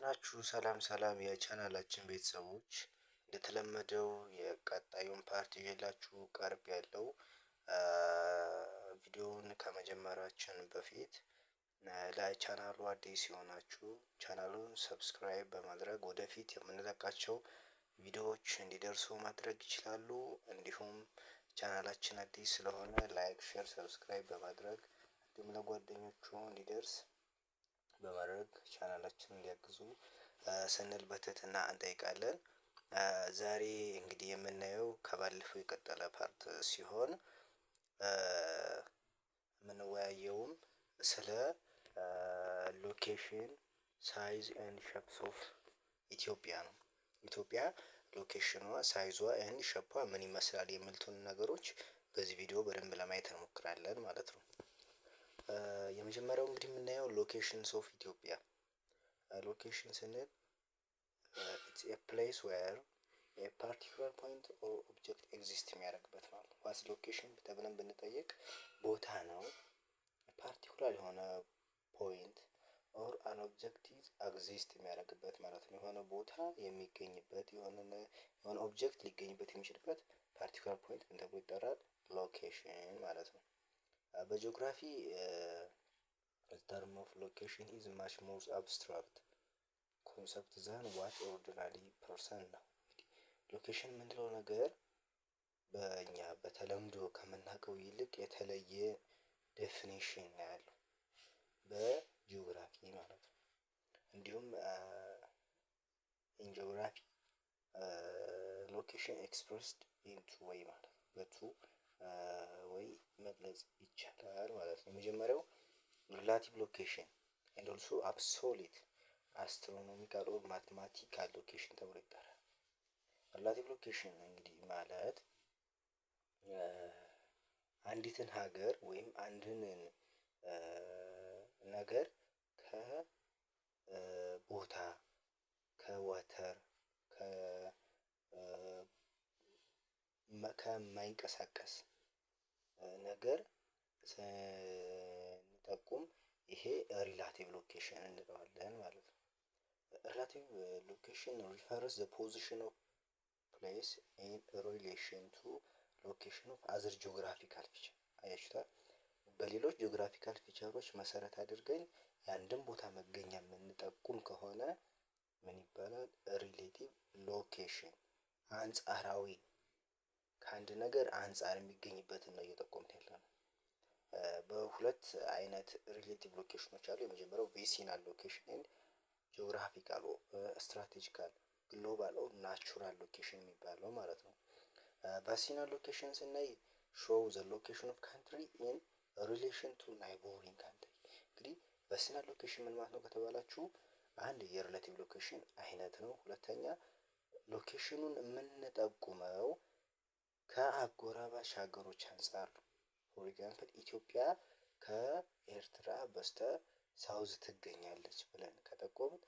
ናችሁ? ሰላም ሰላም የቻናላችን ቤተሰቦች፣ እንደተለመደው የቀጣዩን part ይዤላችሁ ቀርቤያለሁ። ቪዲዮውን ከመጀመራችን በፊት ለቻናሉ አዲስ የሆናችሁ ቻናሉን subscribe በማድረግ ወደፊት የምንለቃቸው ቪዲዮዎች እንዲደርሱ ማድረግ ይችላሉ። እንዲሁም ቻናላችን አዲስ ስለሆነ like፣ share፣ subscribe በማድረግ እንዲሁም ለጓደኞቹ እንዲደርስ በማድረግ ቻናላችንን እንዲያግዙ ስንል በትህትና እንጠይቃለን። ዛሬ እንግዲህ የምናየው ከባለፈው የቀጠለ part ሲሆን የምንወያየውም ስለ location, size and shapes of Ethiopia ነው። ኢትዮጵያ location ኗ፣ size ዟ and shape ኧ ምን ይመስላል የሚሉትን ነገሮች በዚህ ቪዲዮ በደንብ ለማየት እንሞክራለን ማለት ነው። የመጀመሪያው እንግዲህ የምናየው locations of Ethiopia። Location ስንል it's a place where a particular point or object exist የሚያደርግበት ማለት ነው። What's location ተብለን ብንጠየቅ ቦታ ነው። Particular የሆነ point or an object exist የሚያደርግበት ማለት ነው። የሆነ ቦታ የሚገኝበት፣ የሆነ object ሊገኝበት የሚችልበት particular point ምን ተብሎ ይጠራል? Location ማለት ነው። በ geography term of location is much more abstract concept than what ordinary person ነው። Location የምንለው ነገር በእኛ በተለምዶ ከምናውቀው ይልቅ የተለየ definition ነው ያለው በጂኦግራፊ ማለት ነው። እንዲሁም in geography location expressed in two way ማለት ነው። በ two way መግለጽ ይቻላል ማለት ነው። የመጀመሪያው relative location and also absolute astronomical or mathematical location ተብሎ ይጠራል። Relative location እንግዲህ ማለት አንዲትን ሀገር ወይም አንድን ነገር ከቦታ፣ ከ water፣ ከማይንቀሳቀስ ነገር ስንጠቁም ይሄ relative location እንለዋለን ማለት ነው። Relative location refers the position of place in relation to location of other geographical feature። አያችሁታ፣ በሌሎች geographical feature ኦች መሰረት አድርገን የአንድን ቦታ መገኛ የምንጠቁም ከሆነ ምን ይባላል? Relative location፣ አንጻራዊ፣ ከአንድ ነገር አንፃር የሚገኝበትን ነው እየጠቆምን ያለነው። በሁለት አይነት relative location ኖች አሉ። የመጀመሪያው vicinal location and geographical, strategical, global or natural location የሚባለው ማለት ነው። Vicinal location ስናይ show the location of country in relation to neighboring country። እንግዲህ vicinal location ምን ማለት ነው ከተባላችሁ አንድ የ relative location አይነት ነው። ሁለተኛ location ኑን የምንጠቁመው ከአጎራባች ሀገሮች አንፃር ነው። For example ኢትዮጵያ ከኤርትራ በስተ south ትገኛለች ብለን ከጠቆምን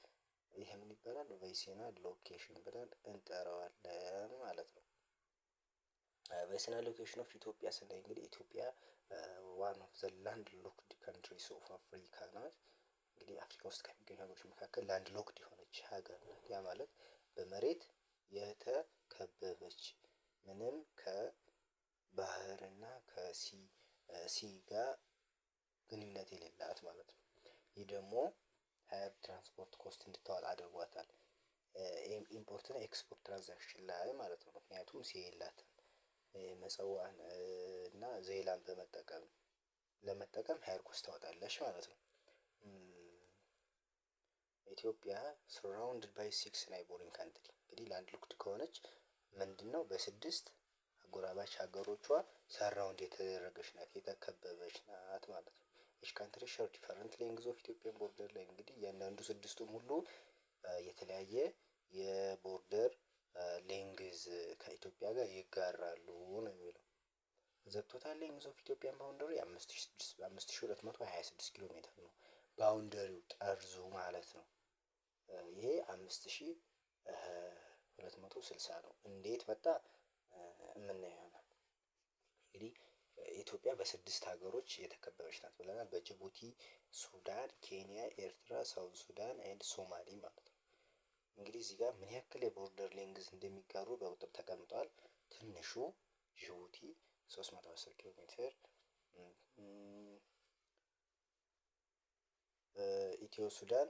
ይህ ምን ይባላል? Vicinal location ብለን እንጠራዋለን ማለት ነው። Vicinal location of Ethiopia ስናይ እንግዲህ ኢትዮጵያ one of the landlocked countries of Africa ናት። እንግዲህ አፍሪካ ውስጥ ከሚገኙ ሀገሮች መካከል landlocked የሆነች ሀገር ናት። ያ ማለት በመሬት የተከበበች፣ ምንም ከባህርና ከ sea ጋር ግንኙነት የሌላት ማለት ነው። ይህ ደግሞ higher transport cost እንድታወጣ አድርጓታል። Import እና export transaction ላይ ማለት ነው። ምክንያቱም sea የላትም። ምጽዋን እና ዘይላን በመጠቀም ለመጠቀም higher cost ታወጣለች ማለት ነው። Ethiopia surrounded by six neighboring country። እንግዲህ landlocked ከሆነች ምንድነው በስድስት አጎራባች ሀገሮቿ surround የተደረገች ናት፣ የተከበበች ናት ማለት ነው። Each country share different length of Ethiopian border ላይ። እንግዲህ እያንዳንዱ ስድስቱም ሁሉ የተለያየ የ border length ከኢትዮጵያ ጋር ይጋራሉ ነው የሚለው። The total length of Ethiopian boundary 5226 ኪሎ ሜትር ነው። Boundary ው ጠርዙ ማለት ነው። ይሄ 5260 ነው። እንዴት መጣ የምናየው ይሆናል። እንግዲህ ኢትዮጵያ በስድስት ሀገሮች የተከበበች ናት ብለናል። በጅቡቲ፣ ሱዳን፣ ኬንያ፣ ኤርትራ፣ South Sudan and ሶማሊ ማለት ነው። እንግዲህ እዚህ ጋር ምን ያክል የ border length እንደሚጋሩ በቁጥር ተቀምጧል። ትንሹ ጅቡቲ 310 ኪሎ ሜትር፣ ኢትዮ ሱዳን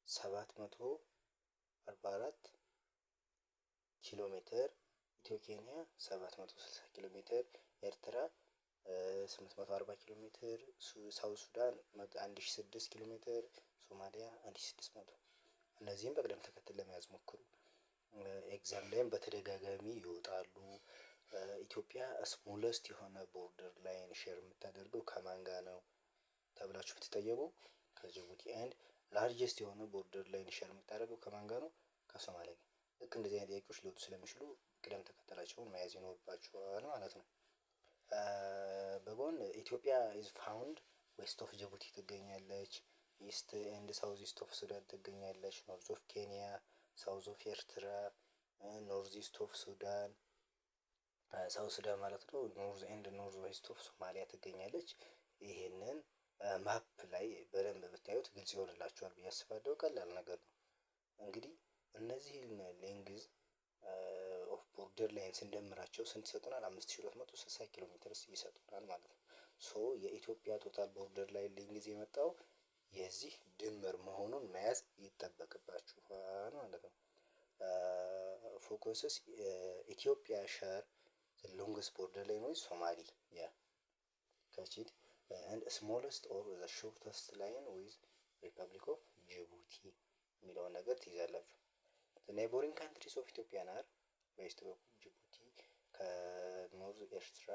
744 ኪሎ ሜትር፣ ኢትዮ ኬንያ 760 ኪሎ ሜትር፣ ኤርትራ 840 ኪሎ ሜትር፣ South Sudan 1006 ኪሎ ሜትር፣ ሶማሊያ 1600። እነዚህም በቅደም ተከተል ለመያዝ ሞክሩ። Exam ላይም በተደጋጋሚ ይወጣሉ። ኢትዮጵያ smallest የሆነ border line share የምታደርገው ከማን ጋር ነው ተብላችሁ ብትጠየቁ ከጅቡቲ፣ and largest የሆነ border line share የምታደርገው ከማን ጋር ነው? ከሶማሊያ ጋር። ልክ እንደዚህ አይነት ጥያቄዎች ሊወጡ ስለሚችሉ ቅደም ተከተላቸውን መያዝ ይኖርባችኋል ማለት ነው። በጎን Ethiopia is found west of Djibouti ትገኛለች። East and south east of Sudan ትገኛለች። North of Kenya፣ south of Eritrea፣ north east of Sudan፣ South Sudan ማለት ነው። North and north west of Somalia ትገኛለች። ይሄንን map ላይ በደንብ ብታዩት ግልጽ ይሆንላችኋል ብዬ አስባለሁ። ቀላል ነገር ነው። እንግዲህ እነዚህን length of border line ስንደምራቸው ስንት ይሰጡናል? 5260 ኪሎ ሜትር ይሰጡናል ማለት ነው። So የኢትዮጵያ total border line length የመጣው የዚህ ድምር መሆኑን መያዝ ይጠበቅባችኋል ማለት ነው። Focuses Ethiopia share longest border line with Somali, yeah, ከቺድ and smallest or the shortest line with Republic of Djibouti የሚለውን ነገር ትይዛላችሁ። Neighboring countries of Ethiopian are በ east በኩል ጅቡቲ፣ ከ north ኤርትራ፣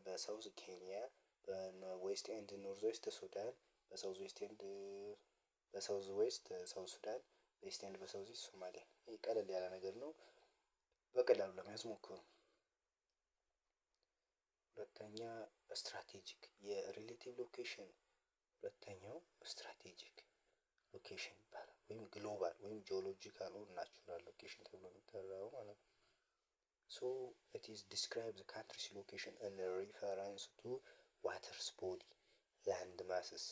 በ south ኬንያ፣ በ west and north west ሱዳን፣ በ south west and በ south west South Sudan፣ በ east and በ south east ሶማሊያ። ይህ ቀለል ያለ ነገር ነው። በቀላሉ ለመያዝ ሞክሩ። ሁለተኛ strategic የ relative location፣ ሁለተኛው strategic location ይባላል። ወይም global ወይም geological or natural location ተብሎ የሚጠራው ማለት ነው። So it is describe the country's location in reference to waters body, land masses,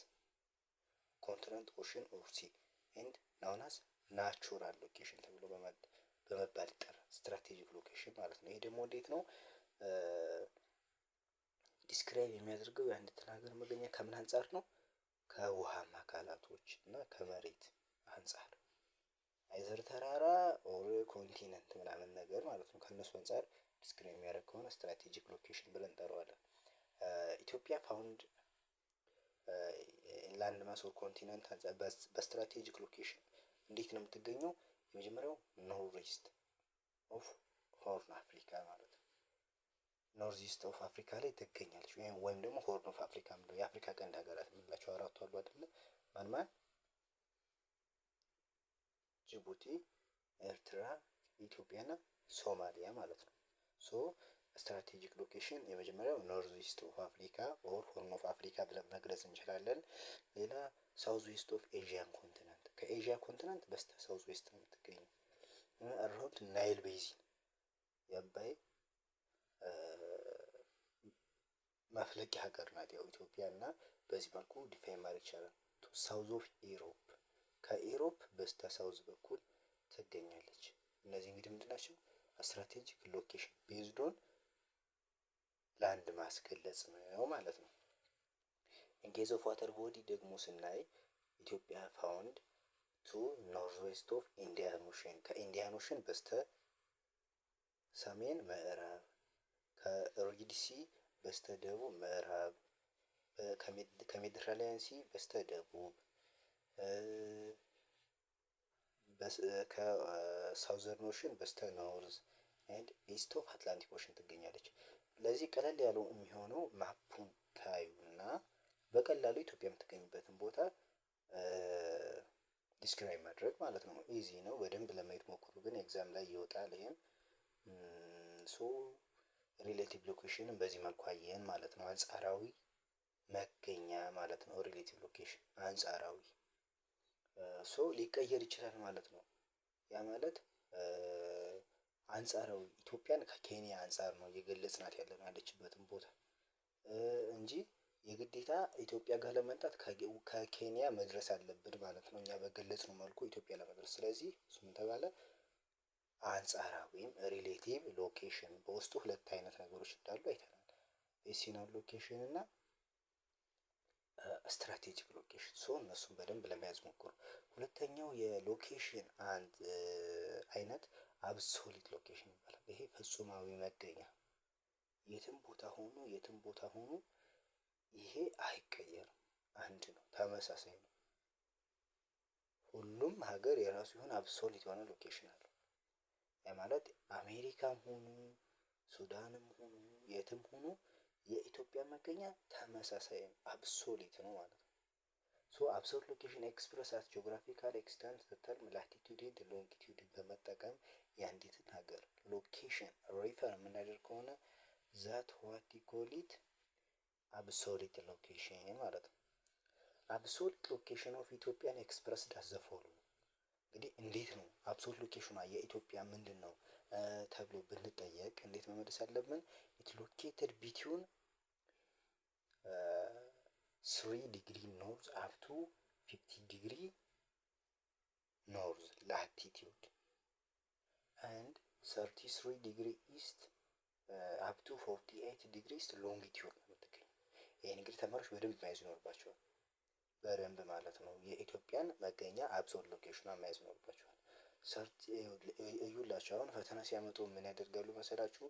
continent, ocean or sea and known as natural location ተብሎ በመባል ይጠራል። Strategic location ማለት ነው። ይሄ ደግሞ እንዴት ነው describe የሚያደርገው? የአንድትን ሀገር መገኛ ከምን አንፃር ነው? ከውሃማ አካላቶች እና ከመሬት አንፃር፣ either ተራራ or continent ምናምን ነገር ማለት ነው። ከእነሱ አንፃር describe የሚያደርግ ከሆነ strategic location ብለን እንጠራዋለን። Ethiopia found land mass or continent በ strategic location እንዴት ነው የምትገኘው? የመጀመሪያው north east of Horn Africa ማለት ነው። North east of Africa ላይ ትገኛለች። ወይም ደግሞ Horn of Africa ምንለው የአፍሪካ ቀንድ ሀገራት የምንላቸው አራቱ አሉ አይደለ? ማን ማን? ጅቡቲ፣ ኤርትራ፣ ኢትዮጵያ እና ሶማሊያ ማለት ነው። So strategic location የመጀመሪያው north east of Africa or Horn of Africa ብለን መግለጽ እንችላለን። ሌላ south west of Asian continent፣ ከኤዥያ continent በስተ south west ነው የምትገኘው። Around Nile basin፣ የአባይ መፍለቂያ ሀገር ናት ያው ኢትዮጵያ እና በዚህ መልኩ define ማድረግ ይቻላል። South of Europe፣ ከ Europe በስተ south በኩል ትገኛለች። እነዚህ እንግዲህ ምንድን ናቸው? Strategic location based on land ማስገለጽ ነው ማለት ነው። In case of water body ደግሞ ስናይ Ethiopia found to north west of Indian Ocean፣ ከ Indian Ocean በስተ ሰሜን ምዕራብ፣ ከ Red Sea በስተ ደቡብ ምዕራብ፣ ከ Mediterranean Sea በስተ ደቡብ፣ ከ Southern Ocean በስተ north and east of Atlantic Ocean ትገኛለች። ለዚህ ቀለል ያለው የሚሆነው map ኡን ታዩና በቀላሉ ኢትዮጵያ የምትገኝበትን ቦታ describe ማድረግ ማለት ነው። Easy ነው። በደንብ ለማየት ሞክሩ። ግን exam ላይ ይወጣል። ይሄም so relative location ን በዚህ መልኩ አየን ማለት ነው። አንጻራዊ መገኛ ማለት ነው። Relative location አንጻራዊ so ሊቀየር ይችላል ማለት ነው። ያ ማለት አንጻራዊ ኢትዮጵያን ከኬንያ አንፃር ነው እየገለጽናት ያለነው ያለችበትን ቦታ እንጂ የግዴታ ኢትዮጵያ ጋር ለመምጣት ከኬንያ መድረስ አለብን ማለት ነው። እኛ በገለጽነው መልኩ ኢትዮጵያ ለመድረስ። ስለዚህ እሱ ምን ተባለ? አንጻራዊ ወይም relative location። በውስጡ ሁለት አይነት ነገሮች እንዳሉ አይተናል። Vicinal location እና strategic location። So እነሱን በደንብ ለመያዝ ሞክሩ። ሁለተኛው የ location አንድ አይነት absolute location ይባላል። ይሄ ፍጹማዊ መገኛ፣ የትም ቦታ ሆኖ የትም ቦታ ሆኖ ይሄ አይቀየርም፣ አንድ ነው፣ ተመሳሳይ ነው። ሁሉም ሀገር የራሱ የሆነ absolute የሆነ location አለው። ያ ማለት አሜሪካም ሆኑ፣ ሱዳንም ሆኑ፣ የትም ሆኑ የኢትዮጵያ መገኛ ተመሳሳይ absolute ነው ማለት ነው። So absolute location express as geographical extent term latitude and longitude ን በመጠቀም የአንዲትን ሀገር location refer የምናደርግ ከሆነ that what you call it absolute location ማለት ነው። Absolute location of Ethiopian expressed as the following። እንግዲህ እንዴት ነው absolute location ኗ የኢትዮጵያ ምንድን ነው ተብሎ ብንጠየቅ እንዴት መመለስ አለብን? It located between 3 degree north up to 50 degree north latitude and 33 degree east up to 48 degree east longitude ነው የምትገኘው። ይህን እንግዲህ ተማሪዎች በደንብ መያዝ ይኖርባቸዋል። በደንብ ማለት ነው። የኢትዮጵያን መገኛ absolute location ኗን መያዝ ይኖርባቸዋል። እዩላቸው፣ አሁን ፈተና ሲያመጡ ምን ያደርጋሉ መሰላችሁ?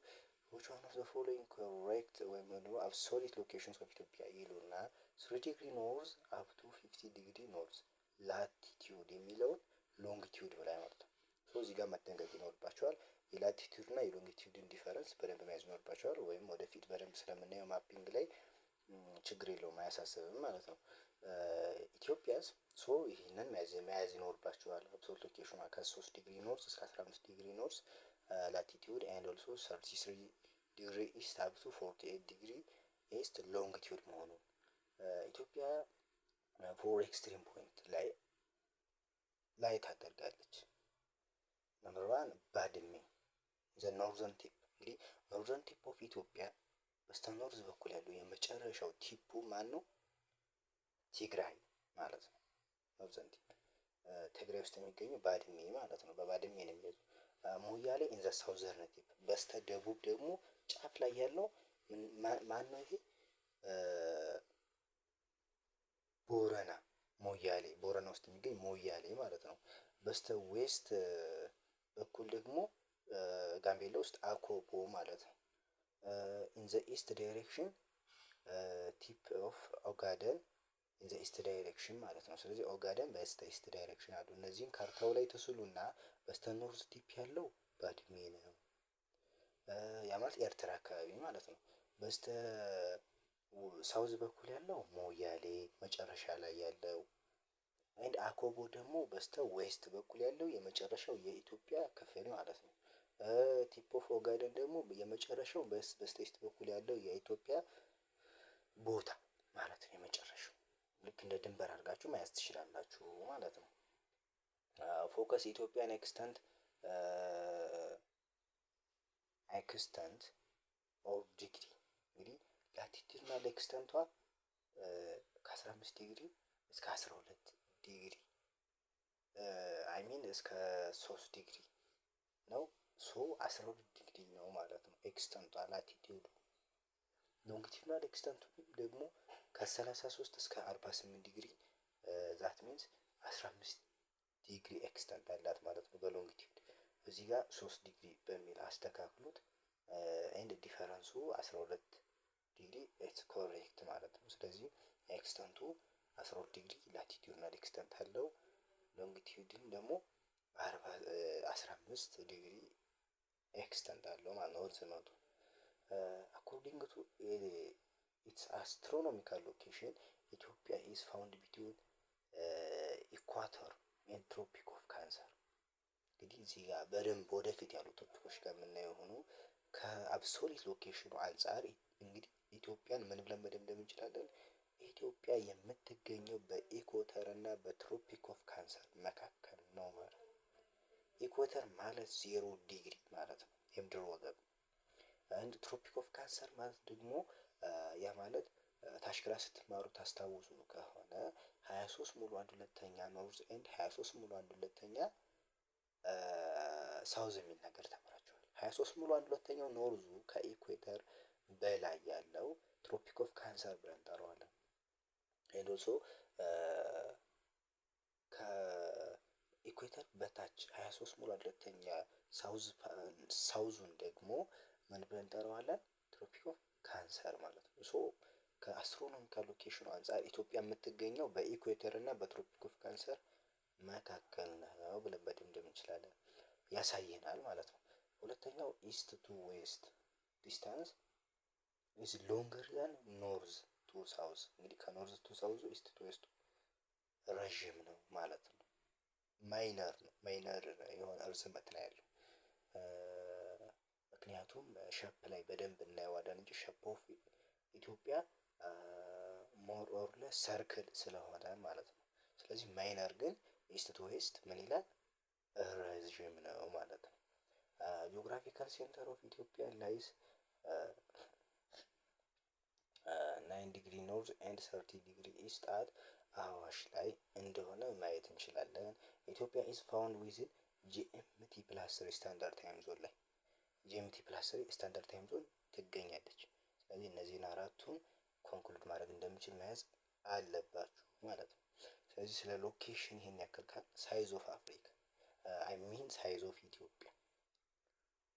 "Which one of the following correct ወይም ደግሞ absolute locations of Ethiopia" ይሉና 3 degree north up to 50 degree north latitude የሚለውን longitude ብላ ያመጡታል። So እዚህ ጋር መጠንቀቅ ይኖርባቸዋል። የ latitude እና የ longitude ን difference በደንብ መያዝ ይኖርባቸዋል። ወይም ወደፊት በደንብ ስለምናየው mapping ላይ ችግር የለውም፣ አያሳስብም ማለት ነው። Ethiopia's so ይህንን መያዝ ይኖርባቸዋል። Absolute location ኗ ከ3 degree north እስከ 15 degree north latitude and also 33 degree east up to 48 degree east longitude መሆኑን። ኢትዮጵያ four extreme point ላይ ላይ ታደርጋለች። Number one ባድሜ፣ the northern tip። እንግዲህ northern tip of Ethiopia በስተ north በኩል ያለው የመጨረሻው tip ኡ ማን ነው? ትግራይ ማለት ነው። Northern tip ትግራይ ውስጥ የሚገኘው ባድሜ ማለት ነው። በባድሜ ነው የሚይዙ። ሞያሌ in the southern tip፣ በስተ ደቡብ ደግሞ ጫፍ ላይ ያለው ማን ነው? ይሄ ቦረና፣ ሞያሌ፣ ቦረና ውስጥ የሚገኝ ሞያሌ ማለት ነው። በስተ west በኩል ደግሞ ጋምቤላ ውስጥ አኮቦ ማለት ነው። In the east direction tip of ኦጋደን in the east direction ማለት ነው። ስለዚህ ኦጋደን በስተ east direction አሉ። እነዚህን ካርታው ላይ ትስሉና በስተ north tip ያለው ባድሜ ነው። ያ ማለት ኤርትራ አካባቢ ማለት ነው። በስተ south በኩል ያለው ሞያሌ መጨረሻ ላይ ያለው and አኮቦ ደግሞ በስተ west በኩል ያለው የመጨረሻው የኢትዮጵያ ክፍል ማለት ነው። Tip of ኦጋደን ደግሞ የመጨረሻው በስተ east በኩል ያለው የኢትዮጵያ ቦታ ማለት ነው። የመጨረሻው ልክ እንደ ድንበር አድርጋችሁ መያዝ ትችላላችሁ ማለት ነው። Focus Ethiopian extent of degree። እንግዲህ latitudinal extent ቷ ከ15 ዲግሪ እስከ 12 degree፣ I mean እስከ 3 ዲግሪ ነው። So 12 ዲግሪ ነው ማለት ነው extent ቷ latitude ኡ። Longitudinal extent ቱ ደግሞ ከ33 እስከ 48 degree፣ that means 15 degree extent አላት ማለት ነው በ longitude። እዚህ ጋር 3 ዲግሪ በሚል አስተካክሉት። And difference ኡ 12 degree it's correct ማለት ነው። ስለዚህ extent ቱ 12 degree latitudinal extent አለው። Longitude ን ደግሞ 15 degree extent አለው ማለት ነው ርዝመቱ። According to its astronomical location, Ethiopia is found between equator and Tropic of Cancer። እንግዲህ እዚህ ጋር በደንብ ወደፊት ያሉ topic ኦች ጋር የምናየው ሆኖ ከ absolute location ኑ አንፃር እንግዲህ ኢትዮጵያን ምን ብለን መደምደም እንችላለን? ኢትዮጵያ የምትገኘው በ equator እና በ Tropic of Cancer መካከል ነው ማለት ነው። Equator ማለት 0 ዲግሪ ማለት ነው፣ የምድር ወገብ። And Tropic of Cancer ማለት ደግሞ ያ ማለት ታች class ስትማሩ ታስታውሱ ከሆነ 23 ሙሉ 1/2 north and 23 ሙሉ 1/2 south የሚል ነገር ተምራችኋል። 23 ሙሉ 1/2ኛው north ኡ ከ equator በላይ ያለው Tropic of Cancer ብለን እንጠራዋለን። And also ከ equator በታች 23 ሙሉ 1/2 south ኡን ደግሞ ምን ብለን እንጠራዋለን? Tropic of Cancer ማለት ነው። So ከ astronomical location ኑ አንፃር ኢትዮጵያ የምትገኘው በ equator እና በ Tropic of Cancer መካከል ነው ብለን መደምደም እንችላለን። ያሳየናል ማለት ነው። ሁለተኛው east to west distance is longer than north to south። እንግዲህ ከ north to south ኡ east to west ኡ ረዥም ነው ማለት ነው። Minor ነው፣ minor የሆነ እርዝመት ነው ያለው። ምክንያቱም shape ላይ በደንብ እናየዋለን እንጂ shape of ኢትዮጵያ more or less circle ስለሆነ ማለት ነው። ስለዚህ minor ግን east to west ምን ይላል? ረዥም ነው ማለት ነው። Geographical center of Ethiopia lies 9 degree north and 30 degree east at አዋሽ ላይ እንደሆነ ማየት እንችላለን። Ethiopia is found within GMT+3 standard time zone ላይ፣ GMT+3 standard time zone ትገኛለች። ስለዚህ እነዚህን አራቱን conclude ማድረግ እንደምችል መያዝ አለባችሁ ማለት ነው። ስለዚህ ስለ location ይሄን ያክል ካል size of Africa, I mean size of Ethiopia፣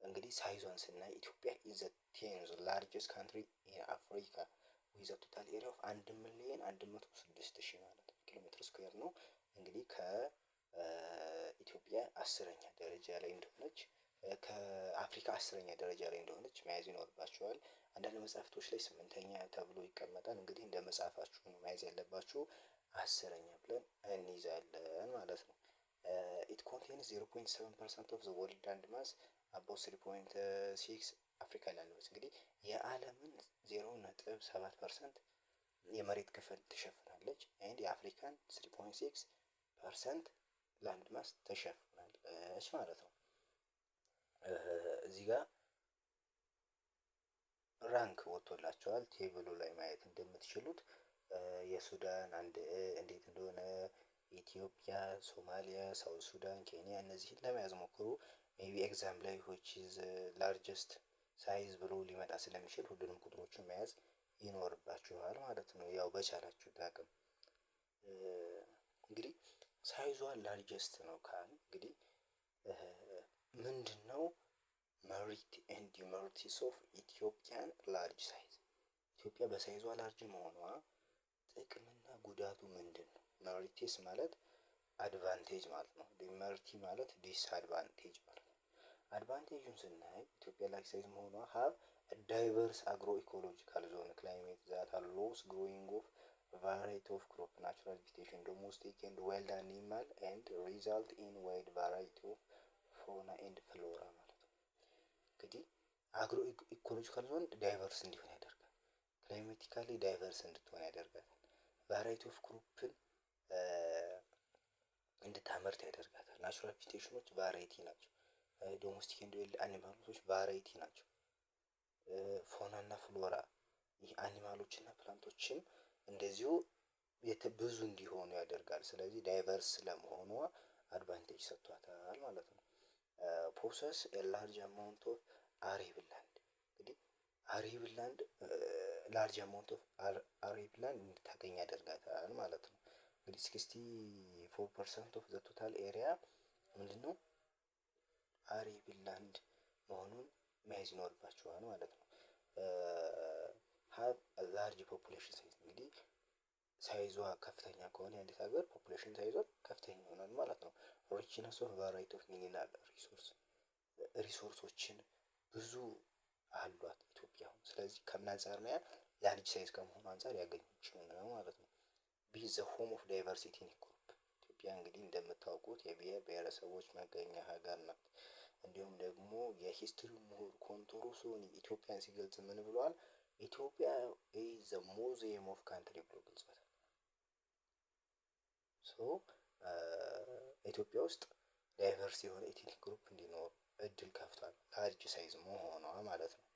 እንግዲህ size ኧን ስናይ Ethiopia is the 10th largest country in Africa with total area of 1,106,000 ማለት ነው ኪሎ ሜትር square ነው። እንግዲህ ከኢትዮጵያ 10ኛ ደረጃ ላይ እንደሆነች፣ ከአፍሪካ 10ኛ ደረጃ ላይ እንደሆነች መያዝ ይኖርባችኋል። አንዳንድ መጽሐፍቶች ላይ ስምንተኛ ተብሎ ይቀመጣል። እንግዲህ እንደ መጽሐፋችሁ ነው መያዝ ያለባችሁ። 10ኛ ብለን እንይዛለን ማለት ነው። It contains 0.7% of the world land mass, about 3.6 Africa land mass። እንግዲህ የዓለምን 0.7% የመሬት ክፍል ትሸፍናለች። And የአፍሪካን 3.6% land mass ትሸፍናለች ማለት ነው። እዚህ ጋር rank ወጥቶላችኋል፣ table ኡ ላይ ማየት እንደምትችሉት የሱዳን አንድ እንዴት እንደሆነ፣ ኢትዮጵያ፣ ሶማሊያ፣ South Sudan፣ ኬንያ እነዚህን ለመያዝ ሞክሩ። Maybe exam ላይ which is largest size ብሎ ሊመጣ ስለሚችል ሁሉንም ቁጥሮችን መያዝ ይኖርባችኋል ማለት ነው። ያው በቻላችሁት አቅም እንግዲህ size ኧ largest ነው ካል እንግዲህ ምንድነው merit and demerits of Ethiopian large size? ኢትዮጵያ በ size ኧ large መሆኗ ጥቅምና ጉዳቱ ምንድን ነው? Merits ማለት advantage ማለት ነው። Demerit ማለት disadvantage ማለት ነው። Advantage ኡን ስናይ ኢትዮጵያ large size መሆኗ have diverse agro ecological zone climate that allows growing of variety of crop, natural vegetation, domestic and wild animal, and result in wide variety of fauna and flora ማለት ነው። እንግዲህ agro ecological zone diverse እንዲሆን ያደርጋል። Climatically diverse እንድትሆን ያደርጋታል። Variety of crop ን እንድታመርት ያደርጋታል። Natural vegetation ኖች variety ናቸው። Domestic and wild animal ኦች variety ናቸው። Fauna እና flora ይህ animal ኦች እና plant ኦችም እንደዚሁ ብዙ እንዲሆኑ ያደርጋል። ስለዚህ diverse ለመሆኗ advantage ሰጥቷታል ማለት ነው። Possess large amount of arable land፣ እንግዲህ arable land፣ large amount of arable land እንድታገኝ ያደርጋታል ማለት ነው። እንግዲህ 64% of the total area ምንድነው? Arable land መሆኑን መያዝ ይኖርባችኋል ማለት ነው። Have large population size፣ እንግዲህ size ኧ ከፍተኛ ከሆነ የአንዲት ሀገር population size ኧ ከፍተኛ ይሆናል ማለት ነው። Richness of variety of mineral resource፣ resource ኦችን ብዙ አሏት ኢትዮጵያ። ስለዚህ ከምን አንፃር ነው? ያ large size ከመሆኑ አንፃር ያገኘችው ነው ማለት ነው። Be the home of diversity ethnic group፣ ኢትዮጵያ እንግዲህ እንደምታውቁት የብሄር ብሄረሰቦች መገኛ ሀገር ናት። እንዲሁም ደግሞ የ history ምሁር ኮንቶ ሮሶኒ ኢትዮጵያን ሲገልጽ ምን ብሏል? Ethiopia is the museum of country ብሎ ገልጿታል። So ኢትዮጵያ ውስጥ diverse የሆነ ethnic group እንዲኖር እድል ከፍቷል large size መሆኗ ማለት ነው።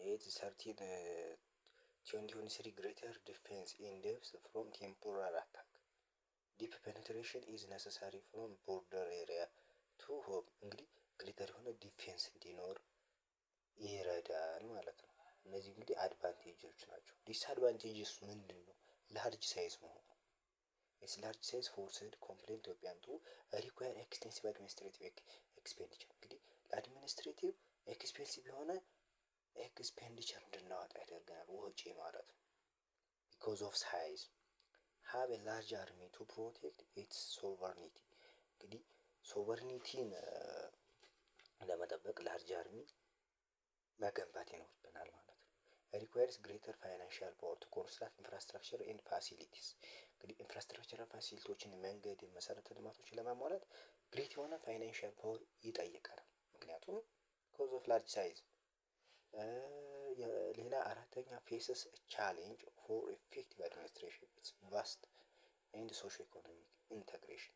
Eight 13 23, greater defense in depth from temporal attack. Deep penetration is necessary from border area to home። እንግዲህ greater የሆነ defense እንዲኖር ይረዳል ማለት ነው። እነዚህ እንግዲህ advantage ኦች ናቸው። Disadvantages ምንድን ነው? Large size መሆኑ። Its large size forced compliant Ethiopian to require extensive administrative expenditure። እንግዲህ ለ administrative expensive የሆነ expenditure እንድናወጣ ያደርገናል፣ ወጪ ማለት ነው። Because of size, have a large army to protect its sovereignty። እንግዲህ sovereignty ን ለመጠበቅ large army መገንባት ይኖርብናል ማለት ነው። Requires greater financial power to construct infrastructure and facilities። እንግዲህ infrastructure facility ዎችን፣ መንገድ፣ መሰረተ ልማቶችን ለማሟላት great የሆነ financial power ይጠይቃል። ምክንያቱም 'cause of large size። ሌላ አራተኛ፣ faces challenge for effective administration its vast and socio economic integration።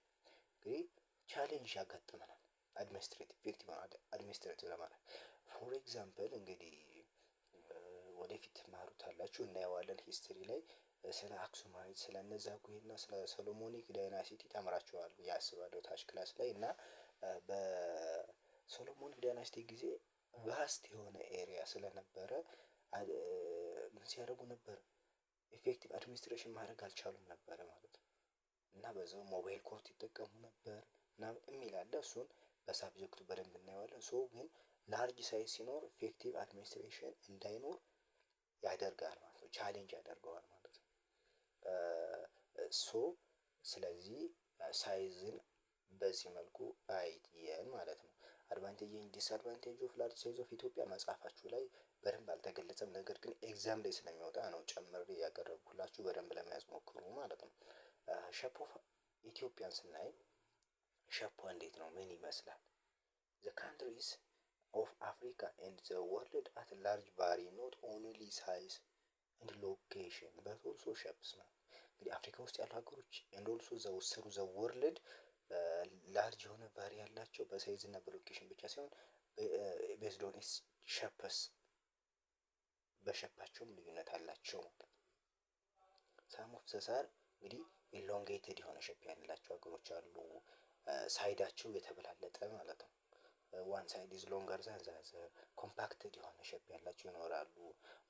እንግዲህ challenge ያጋጥመናል administrative effective administrative ለማለት። For example፣ እንግዲህ ወደፊት ትማሩታላችሁ፣ እናየዋለን history ላይ። ስለ Aksumite፣ ስለ እነ ዛጉዌ እና ስለ Solomonic dynasty ተምራችኋል ብዬ አስባለሁ ታች class ላይ። እና በ Solomonic dynasty ጊዜ vast የሆነ area ስለነበረ ምን ሲያደርጉ ነበር? Effective administration ማድረግ አልቻሉም ነበረ ማለት ነው። እና በዛው mobile court ይጠቀሙ ነበር ምናምን የሚል አለ። እሱን በ subject ኡ በደንብ እናየዋለን። So ግን large size ሲኖር effective administration እንዳይኖር ያደርጋል ማለት ነው። Challenge ያደርገዋል ማለት ነው። So ስለዚህ size ን በዚህ መልኩ አየን ማለት ነው። Advantage and disadvantage of large size of Ethiopia መጽሐፋችሁ ላይ በደንብ አልተገለጸም። ነገር ግን exam ላይ ስለሚወጣ ነው ጨምሬ ያቀረብኩላችሁ፣ በደንብ ለመያዝ ሞክሩ ማለት ነው። Shape of ኢትዮጵያን ስናይ shape ኧ እንዴት ነው? ምን ይመስላል? The countries of Africa and the world at large vary not only size and location but also shapes ነው። እንግዲህ አፍሪካ ውስጥ ያሉ ሀገሮች and also the through the world large የሆነ vary ያላቸው በ size እና በ location ብቻ ሳይሆን based on its shapes፣ በ shape ኣቸውም ልዩነት አላቸው ማለት ነው። Some of these are እንግዲህ elongated የሆነ shape ያላቸው ሀገሮች አሉ። Side ኣቸው የተበላለጠ ማለት ነው። One side is longer than the other፣ compacted የሆነ shape ያላቸው ይኖራሉ።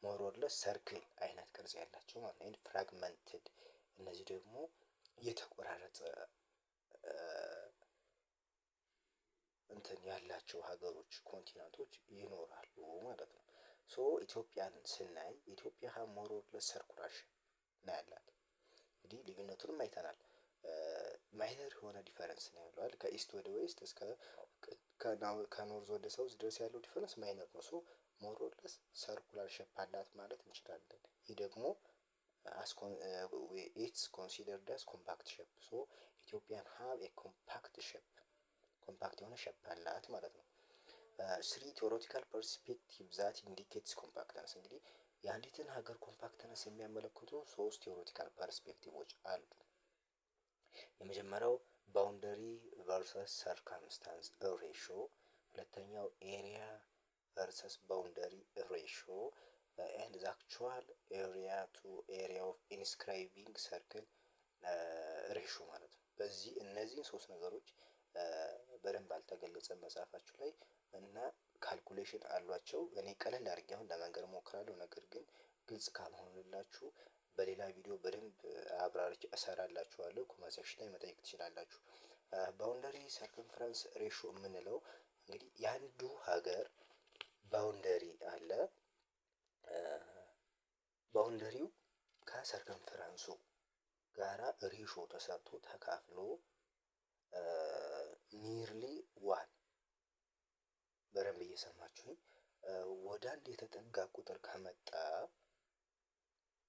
More or less circle አይነት ቅርጽ ያላቸው ማለት ነው። Fragmented፣ እነዚህ ደግሞ የተቆራረጠ እንትን ያላቸው ሀገሮች፣ continent ኦች ይኖራሉ ማለት ነው። So ኢትዮጵያን ስናይ ኢትዮጵያ more or less circular shape ነው ያላት። እንግዲህ ልዩነቱንም አይተናል። Minor የሆነ difference ነው ያለው አይደል? ከ east ወደ west እስከ ከ north ወደ south ድረስ ያለው difference minor ነው። So more or less circular shape አላት ማለት እንችላለን። ይህ ደግሞ it's considered as compact shape። So Ethiopian have a compact shape፣ compact የሆነ shape አላት ማለት ነው። Three theoretical perspective that indicates compactness። እንግዲህ የአንዲትን ሀገር compactness የሚያመለክቱ ሶስት theoretical perspective ኦች አሉ። የመጀመሪያው boundary versus circumference ratio፣ ሁለተኛው area versus boundary ratio and the actual area to area of inscribing circle ratio ማለት ነው። በዚህ እነዚህን ሶስት ነገሮች በደንብ አልተገለጸም መጽሐፋችሁ ላይ እና calculation አሏቸው። እኔ ቀለል አድርጌ አሁን ለመንገር እሞክራለሁ። ነገር ግን ግልጽ ካልሆነላችሁ በሌላ ቪዲዮ በደንብ አብራርቼ እሰራላችኋለሁ። Comment section ላይ መጠየቅ ትችላላችሁ። Boundary circumference ratio የምንለው እንግዲህ የአንዱ ሀገር boundary አለ። Boundary ው ከ circumference ኡ ጋራ ratio ተሰርቶ ተካፍሎ nearly one፣ በደንብ እየሰማችሁኝ፣ ወደ አንድ የተጠጋ ቁጥር ከመጣ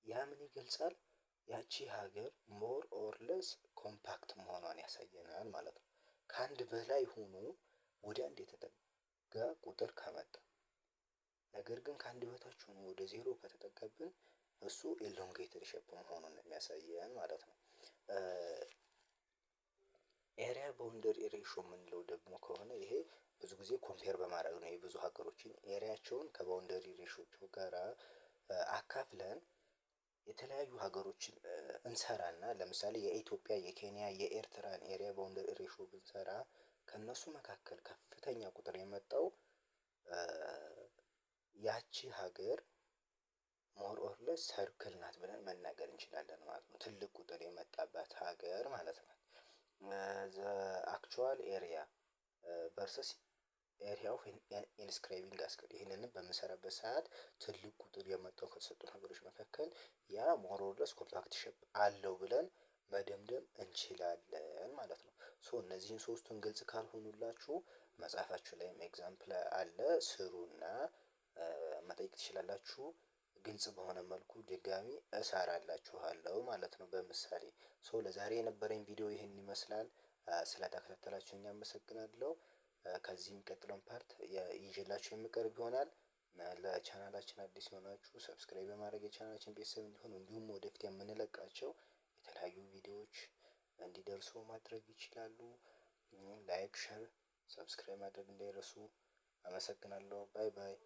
ያ ምን ይገልጻል? ያቺ ሀገር more or less compact መሆኗን ያሳየናል ማለት ነው። ከአንድ በላይ ሆኖ ወደ አንድ የተጠጋ ቁጥር ከመጣ፣ ነገር ግን ከአንድ በታች ሆኖ ወደ ዜሮ ከተጠጋብን እሱ elongated shape መሆኑን ነው የሚያሳየን ማለት ነው። Area boundary ratio የምንለው ደግሞ ከሆነ ይሄ ብዙ ጊዜ compare በማድረግ ነው። የብዙ ሀገሮችን area ኣቸውን ከ boundary ratio ቸው ጋራ አካፍለን የተለያዩ ሀገሮችን እንሰራና ለምሳሌ የኢትዮጵያ፣ የኬንያ፣ የኤርትራን area boundary ratio ብንሰራ ከእነሱ መካከል ከፍተኛ ቁጥር የመጣው ያቺ ሀገር more or less circle ናት ብለን መናገር እንችላለን ማለት ነው። ትልቅ ቁጥር የመጣባት ሀገር ማለት ነው። The actual area versus area of inscribing angle፣ ይህንንም በምንሰራበት ሰዓት ትልቅ ቁጥር የመጣው ከተሰጡ ነገሮች መካከል ያ more or less compact shape አለው ብለን መደምደም እንችላለን ማለት ነው። So እነዚህን ሶስቱን ግልጽ ካልሆኑላችሁ መጽሐፋችሁ ላይም example አለ፣ ስሩና መጠየቅ ትችላላችሁ። ግልጽ በሆነ መልኩ ድጋሚ እሰራላችኋለሁ ማለት ነው በምሳሌ። So ለዛሬ የነበረኝ ቪዲዮ ይህን ይመስላል። ስለተከታተላችሁኝ አመሰግናለሁ። ከዚህ የሚቀጥለውን part ይዤላችሁ የምቀርብ ይሆናል። ለቻናላችን አዲስ የሆናችሁ subscribe በማድረግ የቻናላችን ቤተሰብ እንዲሆኑ እንዲሁም ወደፊት የምንለቃቸው የተለያዩ ቪዲዮዎች እንዲደርሱ ማድረግ ይችላሉ። Like፣ share፣ subscribe ማድረግ እንዳይረሱ። አመሰግናለሁ። Bye bye።